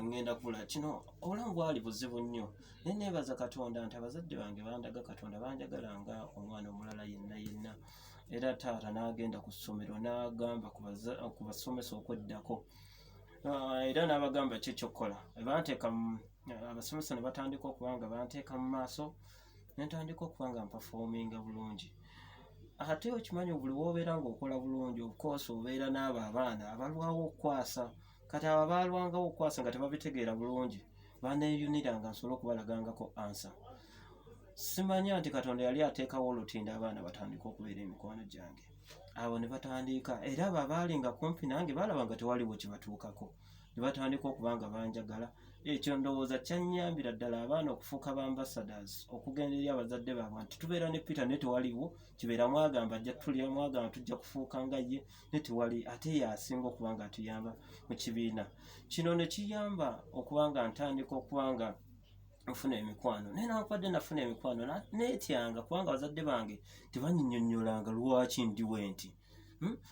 Ngenda kubula kino. Obulamu bwali buzibu nnyo, naye neebaza Katonda nti abazadde bange bandaga Katonda, banjagala nga omwana omulala yenna yenna. Era taata n'agenda ku ssomero n'agamba ku basomesa okweddako. Era n'abagamba ki ekyokukola. Banteeka abasomesa ne batandika okuba nga banteeka mu maaso, ne ntandika okuba nga mpaperforminga bulungi. Ate okimanyi, buli woobeera ng'okola bulungi, of course obeera n'abo abaana abalwawo okukwasa. Kati abo abalwangawo okukwasa nga tebabitegeera bulungi, baneeyunira nga nsobole okubalagangako ansa. Simanya nti Katonda yali ateekawo olutindo abaana batandika okubeera emikwano gyange. Abo ne batandika, era abo abaali nga kumpi nange baalaba nga tewaliwo kibatuukako, ne batandika okuba nga banjagala. Ekyo ndowooza kyannyambira ddala abaana okufuuka ba ambassadors, okugenda eri abazadde baabwe nti tubeera ne Peter ne tewaliwo kibeera, mwagamba ajja tulya, mwagamba tujja kufuuka nga ye, ne tewali, ate yasinga okuba nga atuyamba mu kibiina kino. Ne kiyamba okuba nga ntandika okuba nga nfuna emikwano, naye nankwadde nafuna emikwano neetyanga, kubanga abazadde bange tebanyinyonnyolanga lwaki ndiwe nti,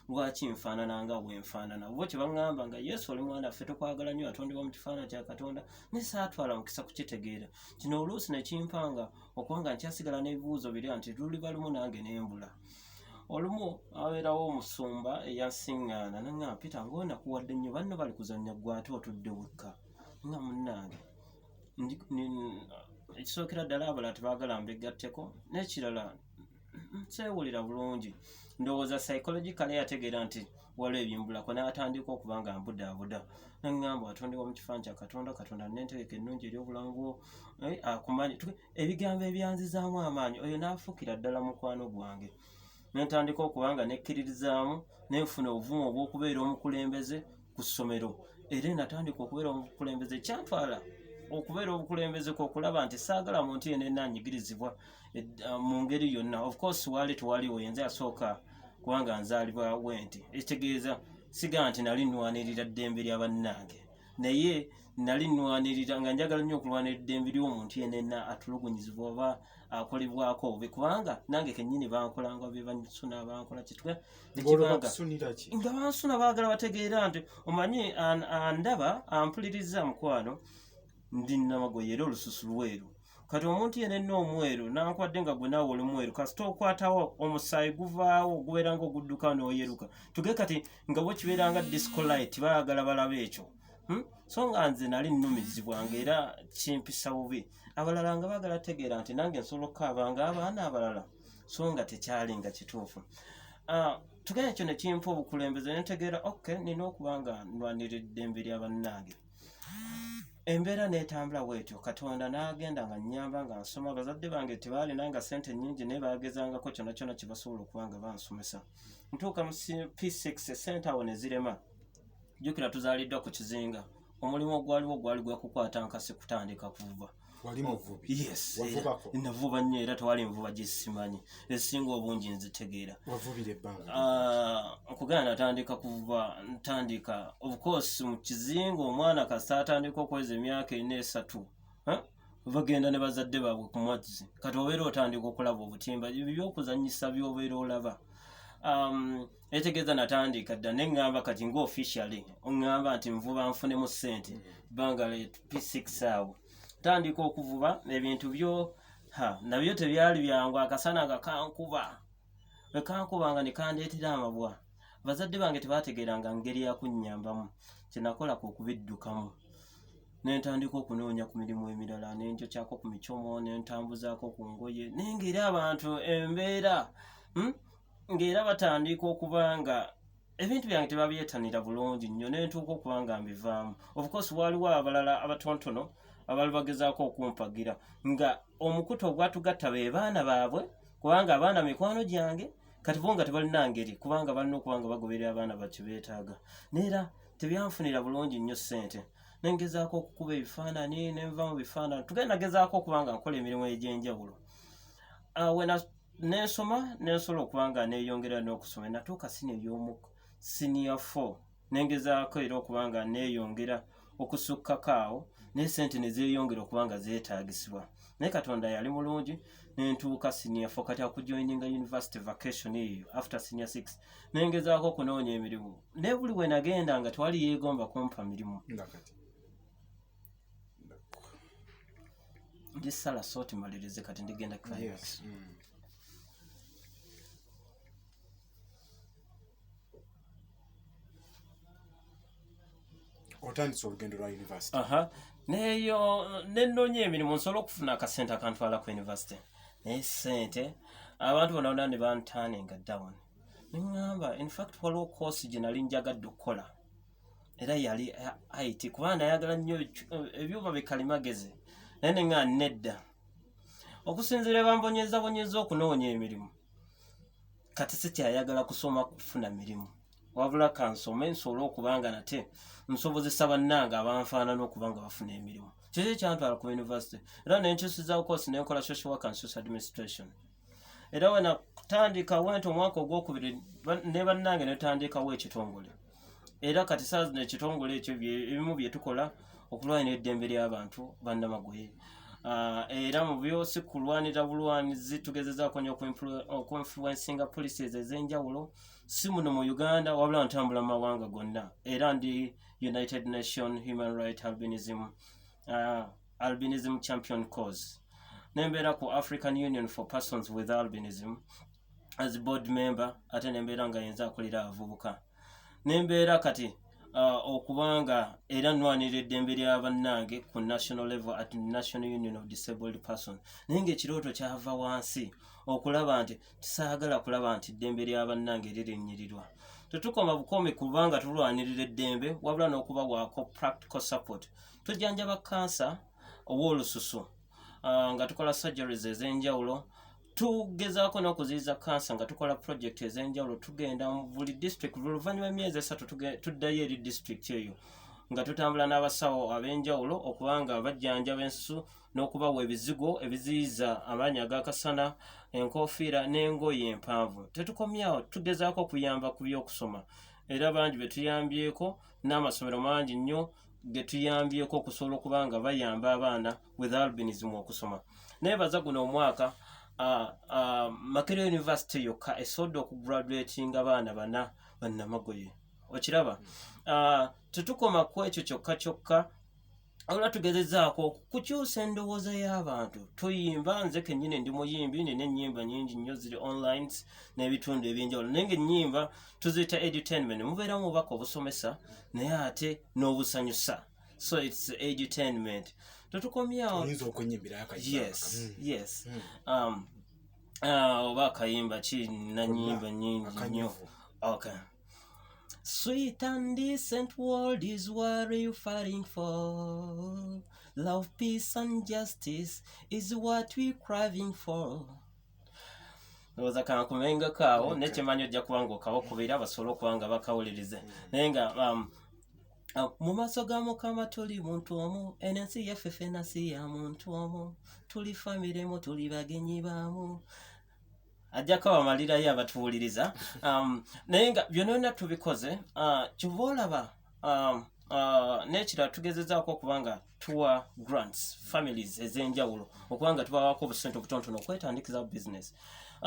Lwaki nfaanana nga bwe nfaanana. Bo kye baŋŋamba nga, "Yesu, oli mwana ffe, tukwagala nnyo, atondebwa mu kifaananyi kya Katonda." Naye saatwala mukisa kukitegeera kino. Oluusi nekimpanga okuba nga nkyasigala n'ebibuuzo biri nti luliba lumu nange nembula. Olumu abeerawo omusumba eyansiŋŋaana naŋŋamba, "Peter, ng'onakuwadde nnyo, banno bali kuzannya, gwe ate otudde wekka." Nga munnange ekisookera ddala abalala tebaagala mbegatteko, n'ekirala seewulira bulungi. Ndowooza psychologically yategeera nti waliwo ebimbulako, n'atandika okuba nga mbudaabuda, naŋŋamba, "Watondebwa mu kifaananyi kya Katonda. Katonda nentegeka ennungi eri obulamu bwo, akumanyi." Ebigambo ebyanzizaamu amaanyi, oyo n'afuukira ddala mukwano gwange. Nentandika okuba nga nekkiririzaamu, nenfuna obuvumu obw'okubeera omukulembeze ku ssomero. Era natandika okubeera omukulembeze. Kyantwala okubeera obukulembeze kwokulaba nti saagala muntu yenna anyigirizibwa mu ngeri yonna. Of course waali tewaliwo yenze asooka, kubanga nzaalibwa wenti. Ekitegeeza sigaa nti nali nnwanirira ddembe lya bannange, naye nali nnwanirira nga njagala nnyo okulwanira eddembe ly'omuntu yenna atulugunyizibwa oba akolebwako obubi, kubanga nange kennyini bankolanga bye bansuna, bankola kitwe. Nga bansuna baagala bategeera nti omanyi andaba ampuliriza, mukwano, ndi namagoye era olususu lweru. Kati omuntu yenenna omweru nankwadde nga gwe naawe oli mweru, kasita okwatawo omusaayi guvaawo, gubeera nga ogudduka n'oyeruka. Tuge kati nga bwe kibeera nga disco light, baagala balabe ekyo, So nga nze nali nnumizibwa nga era kimpisa bubi. Abalala nga baagala tegeera nti nange nsobola okukaaba nga abaana abalala, so nga tekyali nga kituufu. Tugenda ekyo ne kimpa obukulembeze, nentegeera, ok, nina okuba nga nwanira eddembe lya bannange. Embeera n'etambula bwetyo, Katonda n'agenda nga nnyamba nga nsoma. Abazadde bange tebaalina nga sente nnyingi, naye baagezangako kyonna kyonna kye basobola okuba nga bansomesa. Ntuuka mu P6, esente awo ne zirema. Jjukira tuzaaliddwa ku kizinga, omulimu ogwaliwo gwali gwa kukwata nkasi, kutandika kuvuba. Wali muvubi? Yes. Wavubako? Navuba nnyo, era tewali nvuba gyesimanyi, ezisinga obungi nzitegeera. Wavubira ebbanga? Ah, nkugamba natandika kuvuba, ntandika, of course mu kizinga omwana kasita atandika okweza emyaka 4, 3, huh? Bagenda ne bazadde baabwe ku mazzi. Kati obeera otandika okulaba obutimba, ebyo byokuzanyisa byobeera olaba. Etegeeza natandika dda, neŋŋamba kati nga officially oŋŋamba nti nvuba nfunemu ssente, bbanga le P6 awo ntandika okuvuba. Ebintu byo ha nabyo tebyali byangu. Akasana nga kankuba, bwe kankubanga ne kandeetera amabwa. Bazadde bange tebategeeranga ngeri yakunnyambamu. Kyenakola kwe okubiddukamu, nentandika okunoonya ku mirimu emirala, nenjokyako ku micomo, nentambuzaako ku ngoye, naye ngaera abantu embeera, Ng'era batandika okuba nga ebintu byange tebabyetanira bulungi nnyo, nentuuka okuba nga mbivaamu. Of course waaliwo abalala abatonotono abaali bagezaako okumpagira, nga omukutu ogwatugatta be baana baabwe, kubanga abaana mikwano gyange. Kati bo nga tebalina ngeri, kubanga balina okuba nga bagoberera abaana bakye beetaaga. Neera tebyanfunira bulungi nnyo ssente, nengezaako okukuba ebifaananyi, nenva mu bifaananyi, tugenda nagezaako okuba nga nkola emirimu egy'enjawulo. Nensoma, nensobola okuba nga neeyongera n'okusoma. Natuuka senior y'omu, senior four, nengezaako era okuba nga neeyongera okusukkako awo, naye sente ne zeeyongera okuba nga zeetaagisibwa. Naye Katonda yali mulungi, nentuuka senior four. Kati akujoininga university vacation eyo after senior six, nengezaako okunoonya emirimu, naye buli we nagenda nga tewali yeegomba kumpa mirimu. Nga kati? Ndisala sooti malirize, kati ndigenda climax. Yes. Otandise olugendo lwa university. Aha, neyo nenoonya emirimu nsobole okufuna akasente akantwala ku university, naye sente abantu bonna bonna ne banturninga down. Neŋŋamba, infact waliwo course gye nali njagadde okukola, era yali IT, kubanga nayagala nnyo ebyuma bikalimagezi, naye neŋŋamba nedda, okusinziira bambonyezabonyeza okunoonya emirimu, kati sikyayagala kusoma kufuna mirimu, wabula kansome nsobole okuba nga nate nsobozesa bannange abanfaanana okuba nga bafuna emirimu. Kiki kyantwala ku university, era nenkyusizaako course, nenkola social work and social administration. Era wenatandikawo nti omwaka ogwokubiri ne bannange netandikawo ekitongole, era kati saa zino ekitongole ekyo ebimu bye tukola okulwanira eddembe ly'abantu bannamagoye. Era mu byo si kulwanira bulwanizi, tugezezaako nnyo okuinfluencinga policies ez'enjawulo, si muno mu Uganda, wabula ntambula mu mawanga gonna. Era ndi United Nation Human Right Albinism Champion Cause, nembeera ku African Union for Persons with Albinism as board member, ate nembeera nga yenza akulira abavubuka. Nembeera kati okubanga era nwanira eddembe lya bannange ku national level at National Union of Disabled Person. Naye ngaekirooto kyava wansi okulaba nti tisaagala kulaba nti eddembe lya bannange lirinnyirirwa. Tetukoma bukomi kubanga tulwanirira eddembe, wabula n'okubawaako practical support. Tujjanjaba kansa ow'olususu nga tukola surgeries ez'enjawulo. Tugezaako n'okuziyiza kansa nga tukola project ez'enjawulo. Tugenda mu buli district, buli luvannyuma emyezi 3 tuddayo eri district eyo nga tutambula n'abasawo ab'enjawulo okubanga bajjanjaba ensusu n'okubawa ebizigo ebiziyiza amaanyi ag'akasana, enkofiira n'engoye empanvu. Tetukomyawo, tugezaako okuyamba ku by'okusoma, era bangi be tuyambyeko n'amasomero mangi nnyo ge tuyambyeko okusobola okuba nga bayamba abaana with albinism okusoma. Nebaza guno omwaka Makerere University yokka esobodde okugraduatinga abaana bana bannamagoye. Okiraba, tetukoma ku ekyo kyokka kyokka, wabula tugezezaako kukyusa endowooza y'abantu. Tuyimba, nze kennyini ndi muyimbi, nina ennyimba nyingi nnyo ziri online n'ebitundu ebyenjawulo, naye nga ennyimba tuziyita edutainment, mubeeramu obubaka obusomesa naye ate n'obusanyusa, so it's edutainment. Tetukomyawo. Oyinza okwenyimbirayo akayimba? Yes. Oba akayimba ki? Nanyimba nyingi nnyo. Akanyuvu. Okay. Sweet and decent world is what are you fighting for? Love, peace and justice is what we craving for. Ndowooza kankumengako awo. Nekyemanyi ojja kuba nga okabakubira basobole okuba nga bakawulirize. Naye nga mu maaso ga Mukama tuli muntu omu, eno ensi yaffe ffena si ya muntu omu, tuli family emu, tuli bagenyi baamu. Ajjako abamalirayo abatuwuliriza. Naye nga byonna byonna tubikoze, kyova olaba n'ekirala tugezezaako okuba nga tuwa grants families ez'enjawulo okuba nga tubawaako obusente obutonotono okwetandikiza business.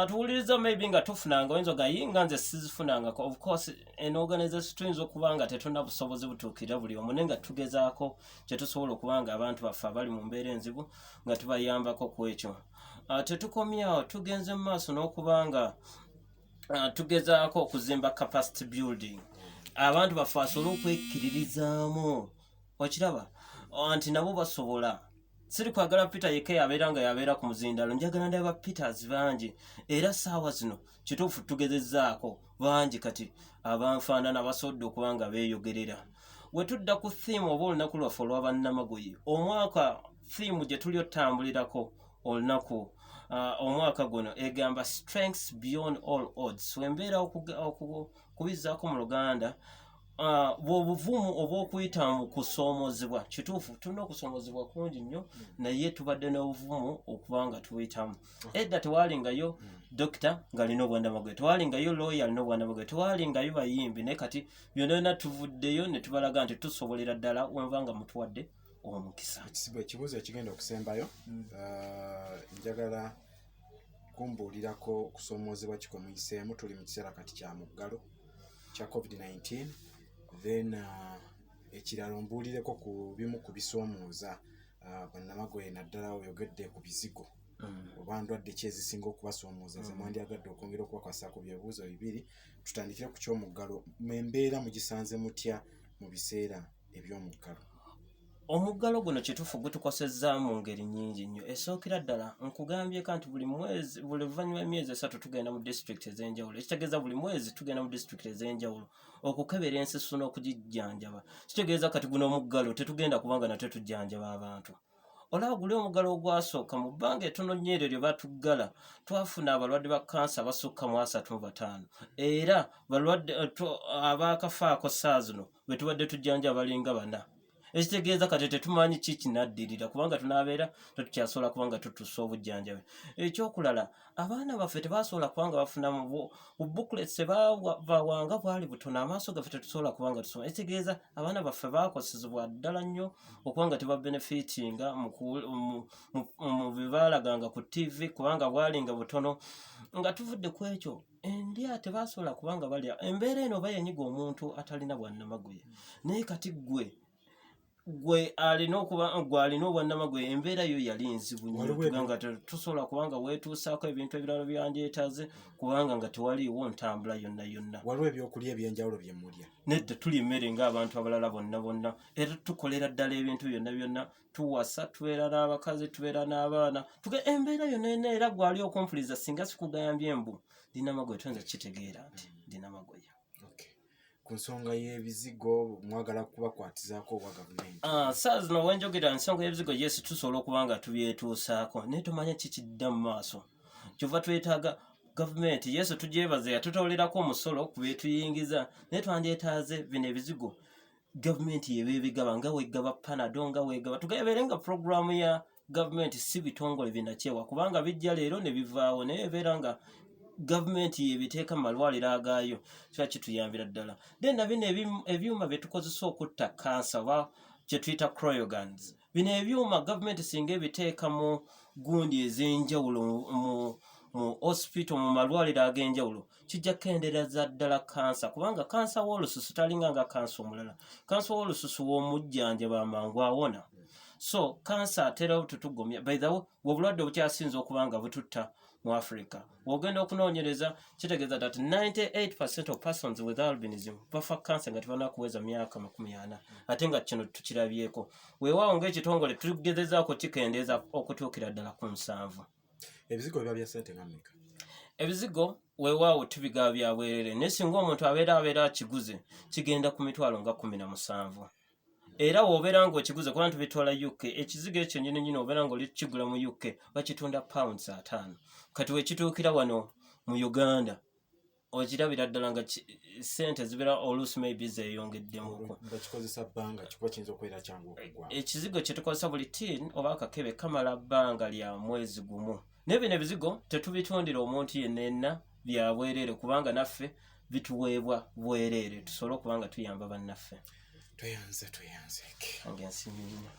Tuwuliriza maybe nga tufunanga, oyinza ogayi nga nze sizifunangako. Of course en organization tuyinza okuba nga tetulina busobozi butuukirira buli omu, naye nga tugezaako kyetusobola okuba nga abantu baffe abali mu mbeera enzibu nga tubayambako ku ekyo. Tetukomyawo, tugenze mu maaso n'okuba nga tugezaako okuzimba capacity building, abantu baffe basobole okwekkiririzaamu. Okiraba nti nabo basobola. Siri kwagala Peter yekka yabeera nga yabeera ku muzindalo, njagala ndaba Peters bangi. Era saawa zino kituufu tugezezzaako bangi kati abanfaanana basobodde okuba nga beeyogerera. We tudda ku theme oba olunaku lwaffe olw'abannamagoye omwaka, theme gye tuli otambulirako olunaku omwaka guno egamba "Strengths beyond all odds". Wembeera okubizzaako mu Luganda, bw'obuvumu obw'okuyita mu kusoomozebwa. Kituufu tulina okusoomozebwa kungi nnyo, naye tubadde n'obuvumu okuba nga tuyitamu. Edda tewalingayo dokita ng'alina obwandamagoye, tewalingayo lawyer alina obwandamagoye, tewalingayo bayimbi, naye kati byonna byonna tuvuddeyo ne tubalaga nti tusobolera ddala wenva nga mutuwadde omukisa. Ekibuuzo ekigenda okusembayo, njagala kumbuulirako okusoomoozebwa ki kwe muyiseemu. Tuli mu kiseera kati kya muggalo kya COVID-19. Then ekirala ombuulireko ku bimu ku bisoomooza Bannamagoye, naddala oyogedde ku bizigo, oba ndwadde ki ezisinga okubasoomooza ze mwandyagadde okwongera okubakwasaako? Byebuuzo bibiri. Tutandikire ku ky'omuggalo. Embeera mugisanze mutya mu biseera eby'omuggalo? Omuggalo guno kituufu gutukosezza mu ngeri nnyingi nnyo. Esookera ddala, nkugambyeko nti buli mwezi, buli luvannyuma emyezi 3 tugenda mu disitulikiti ez'enjawulo. Ekitegeeza buli mwezi tugenda mu disitulikiti ez'enjawulo okukebera ensusu n'okugijjanjaba. Kitegeeza kati guno omuggalo tetugenda kubanga nate tujjanjaba abantu. Olaba guli omuggalo ogwasooka, mu bbanga ettono nnyo eryo lye batuggala, twafuna abalwadde ba kansa abasukka mu 35, era balwadde abaakafaako saa zino bwe tubadde tujjanja balinga bana. Ekitegeeza kati tetumanyi ki kinaddirira, kubanga tunaabeera tetukyasobola kubanga tutusa obujjanjabi. Ekyokulala, abaana baffe tebasobola kubanga bafuna booklets bawanga bwali butono, amaaso gaffe tetusobola kubanga tusoma. Ekitegeeza abaana baffe bakosezebwa ddala nnyo okubanga tebabenefitinga mu bye baalaganga ku TV, kubanga bwalinga butono. Nga tuvudde ku ekyo, endya tebasobola kubanga balya. Embeera eno oba yanyiga omuntu atalina bwannamagoye, naye kati gwe alina okuba gwe alina obwannamagoye, embeera yo yali nzibu nnyo. Tugamba nga tusobola kubanga weetuusaako ebintu ebirala byandyetaaze, kubanga nga tewaliiwo ntambula yonna yonna. Waliwo ebyokulya ebyenjawulo bye mulya? Nedda, tulya emmere ng'abantu abalala bonna bonna, era tukolera ddala ebintu byonna byonna. Tuwasa, tubeera n'abakazi, tubeera n'abaana. Embeera yonna yonna, era gwali okumpuliza singa sikugambye mbu ndinamagoye, toyinza kukitegeera nti ndinamagoye. Okay. Ku nsonga y'ebizigo, mwagala kubakwatizaako obwa gavumenti? Ah, saa zino wenjogera, ensonga y'ebizigo, yes, tusobola okuba nga tubyetuusaako, naye tomanya kikidda mu maaso. Kyova twetaaga gavumenti. Yesu tugyebaza yatutolerako omusolo ku byetuyingiza, naye twandyetaaze bino ebizigo gavumenti yeba ebigaba nga wegaba Panado, nga wegaba tugebeere nga puroguramu ya gavumenti, si bitongole binakyewa, kubanga bijja leero ne bivaawo. Naye ebeera nga gavumenti yebiteeka mu malwaliro agaayo, kiba kituyambira ddala. Then na bino ebyuma bye tukozesa okutta kansa oba kye tuyita cryoguns, bino ebyuma gavumenti singa ebiteeka mu gundi ez'enjawulo, mu hospital, mu malwaliro ag'enjawulo, kijja kukendeereza ddala kansa, kubanga kansa w'olususu talinga nga kansa omulala. Kansa w'olususu w'omujjanjaba amangu awona. So kansa atera tutugomya. By the way, obulwadde obukyasinze okuba nga bututta mu Africa, wogenda okunoonyereza kitegeeza that 98% of persons with albinism bafa kansa nga tebanakuweza myaka 40, ate nga kino tukirabyeko. Weewaawo ng'ekitongole tugezezaako kikendeeza okutuukira ddala ku 70. Ebizigo biba bya ssente nga mmeka? Ebizigo weewaawo tubigaba bya bwerere, naye singa omuntu abeera akiguze, kigenda ku mitwalo nga 17. Era w'obeera ng'okiguze, kuba tubitwala UK, ekizigo ekyo nyini nyini obeera ng'oli kigula mu UK bakitunda pounds 50. Kati wekituukira wano mu Uganda, okirabira ddala nga ssente zibeera oluusi maybe zeeyongeddemuko. Bakikozesa bbanga kikuba kiyinza okubeera kyangu okugwa? Ekizigo kye tukozesa, buli tin oba akakebe kamala bbanga lya mwezi gumu. Naye bino ebizigo tetubitundira omuntu yenna yenna, bya bwereere, kubanga naffe bituweebwa bwereere tusobole okuba nga tuyamba bannaffe. Tweyanze, tweyanzeeke. Ange nsiimye nnyo.